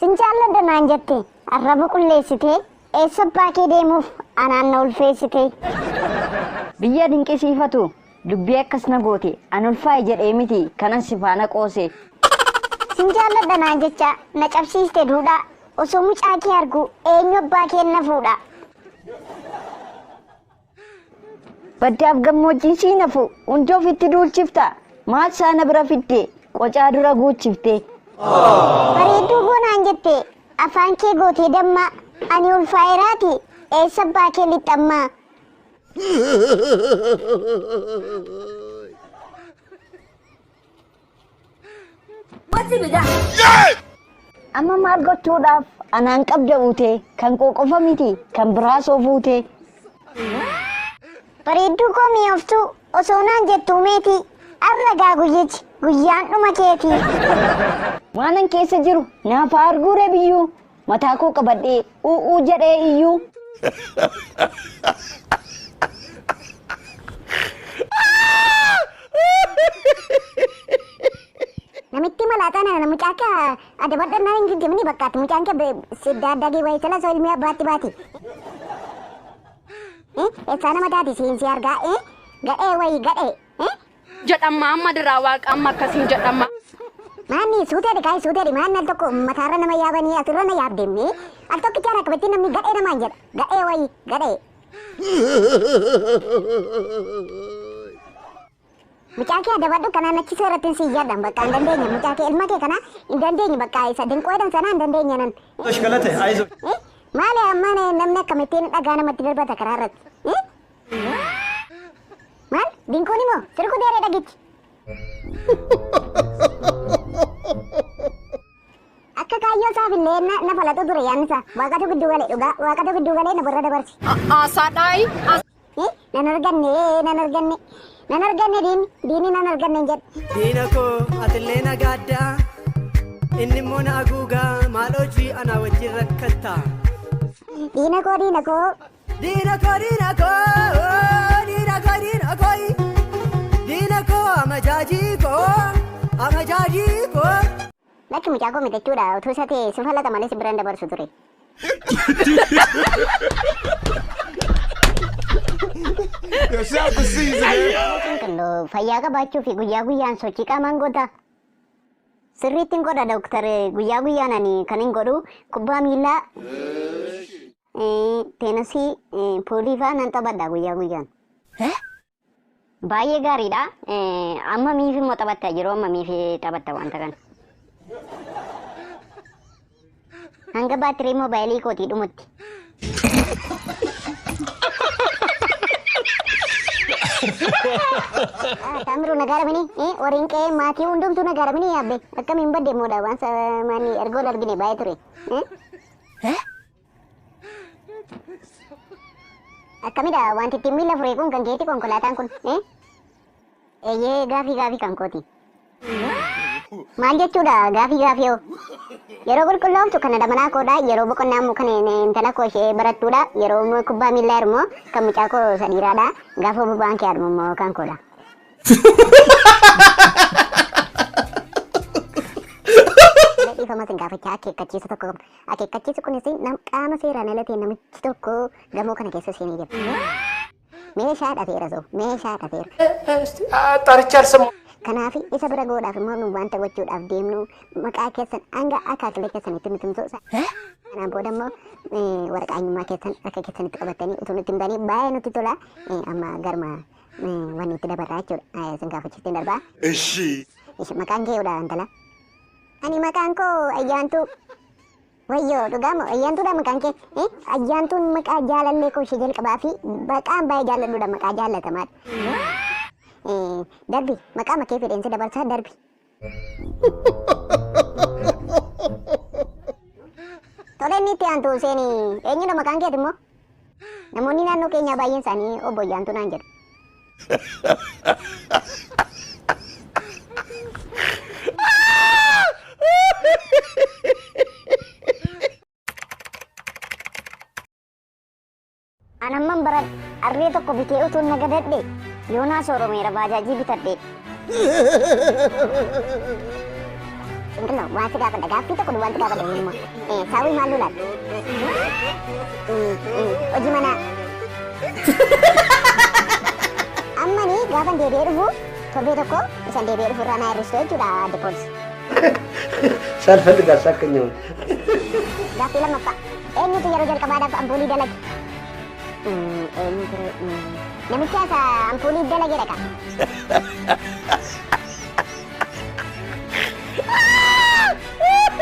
Sin jaalladha naan jette arraba qulleessitee eessa abbaa kee deemuuf anaan na ulfeessite. Biyya dinqisiifatu dubbii akkas na goote an ulfaa'e jedhee miti kanan si faana qoose. Sin jaalladha naan jecha na cabsiiste duudhaa osoo mucaa kee argu eenyu abbaa keen na fuudha. Baddaaf gammoojjiin sii nafu hunda ofitti duulchifta maal saana bira fidde qocaa dura guuchifte. Bareedduu koo naan jette afaan kee gootee damma ani ulfaa'eeraati eessa abbaa kee lixxammaa. Amma maal gochuudhaaf anaan qabda uute kan koo qofa miti kan biraa soo fuute. Bareedduu koo mi'ooftuu osoo naan jettuu meetii arra gaa guyyichi guyyaan dhuma keetii. Waanan keessa jiru naaf haa arguure biyyuu mataa koo qabadhee u'uu jedhee iyyuu. Namitti malaaxaa nana mucaa akka adabadha naan hin gidimni bakka ati mucaan kee siddaadda wayii sala soo ilmi abbaatti baati. Eessaa nama taati siin si argaa gadhee wayii gadhee. Jedhamma amma diraa waaqa amma akkasiin jedhamma. Maanni suuteedha kaayii suuteedha maanni al tokko mataarra nama yaabanii asirra na yaabdeemne al tokkichaan akkamitti namni gadhee namaan jedha gadhee wayii gadhee. Mucaa kee adabadhu kanaan achi seeratti si iyyadhan bakka hin dandeenye mucaa kee ilma kee kana hin dandeenye bakka isa dinqoo jedhan sanaa hin dandeenye nan. Galate አይዞህ Maali amma namni akkamittiin dhagaa namatti darbata karaa irratti? Maal dinquun immoo sirku deeree dhagichi. Akka kaayyoo isaaf illee na falatu ture yaadni isaa. Waaqatu gidduu galee dhugaa waaqatu gidduu galee na borra dabarse. Haasaadhaayi. Nan arganne nan arganne nan arganne diinni diinni nan arganne hin jedhu. Diina koo atillee nagaaddaa inni immoo na haguugaa maal hojii anaa wajjin rakkatta. Diina koo diina koo. Diina koo diina koo diina koo diina koo diina koo amajaajii koo amajaajii koo. Lakki mucaa koo miti jechuudha utuu isa ta'e si falata malee si biraan dabarsu ture. Shout the season, man. Qilloo fayyaa qabaachuu fi guyyaa guyyaan sochii qaamaan goota. Sirriitti hin godha dooktar guyyaa guyyaan ani kan hin godhu kubbaa miillaa teenasii poolii fa'aa nan taphadha guyyaa guyyaan. Baay'ee gaariidha. Amma miif immoo taphatta yeroo amma miif taphatta wanta kana. Hanga baatirii moobaayilii kootii dhumutti. Tamiru nagaaramini wariin qe'ee maatii hundumtuu nagaaramini yaabbe akkamiin badde moodha waan maanii ergoo argine baay'ee ture. Akkamidha wanti ittiin miila fure kun kan keeti konkolaataan kun? Eeyyee gaafii gaafii kan kooti. Maal jechuudha gaafii gaafii hoo? Yeroo qulqullooftu kana damanaa koodha yeroo boqonnaa immoo kan intala koo ishee barattuudha yeroo kubbaa miillaa immoo kan mucaa koo sadiiraadha gaafa boba'aan kee admu immoo kan koodha. Dhiifama sin gaafachaa akeekkachiisa tokko qabna. Akeekkachiisi kunis qaama seeraan ala ta'e namichi tokko gamoo kana keessa seenee jira. Meeshaa dhateera soo meeshaa dhateera. ጠርቼ አልሰማሁም። Kanaaf isa bira goodhaaf immoo nu wanta gochuudhaaf deemnu maqaa keessan hanga akaakilee keessanitti nutti himtu. Kanaan booda immoo waraqaa eenyummaa keessan harka keessanitti qabatanii utuu nutti himtanii baay'ee nutti tola. Amma garuma wanni itti dabarraa jechuudha. Isin gaafachiifteen darbaa. Ishi. Maqaan kee yoodha intala? Ani maqaan koo Ayyaantuu. Wayyoo dhugaamoo Ayyaantuudha maqaan kee? Ayyaantuun maqaa jaalallee koo ishee jalqabaa fi maqaan baay'ee jaalladhuudha maqaa jaallatamaadha. Darbi maqaa makee fedheensa dabarsaa darbi. Tole inni itti aantu seeni eenyudha maqaan keeti immoo? Namoonni naannoo keenyaa baay'een isaanii obbo Ayyaantuu naan jedhu. An amman baradhe harree tokko bitee utuun nagadadhe Yoonaas Oromeera baajaajii bitadhe. Qinqilloo waan si gaafadha gaaffii tokko duwwaan si gaafadha immoo. Saawwi maal lulaati? Hojii manaa. Ammani gaafan deebi'ee dhufu torbee tokko isan deebi'ee dhufu irraa naa hir'istu jechuudha adde poolis. ሳልፈልግ አሳቀኝ። አሁን Gaaffii lammaffaa. Eenyutu yeroo jalqabaadhaaf ampuulii dalage? Eenyu ture? Namicha isa ampuulii dalage dhaqa.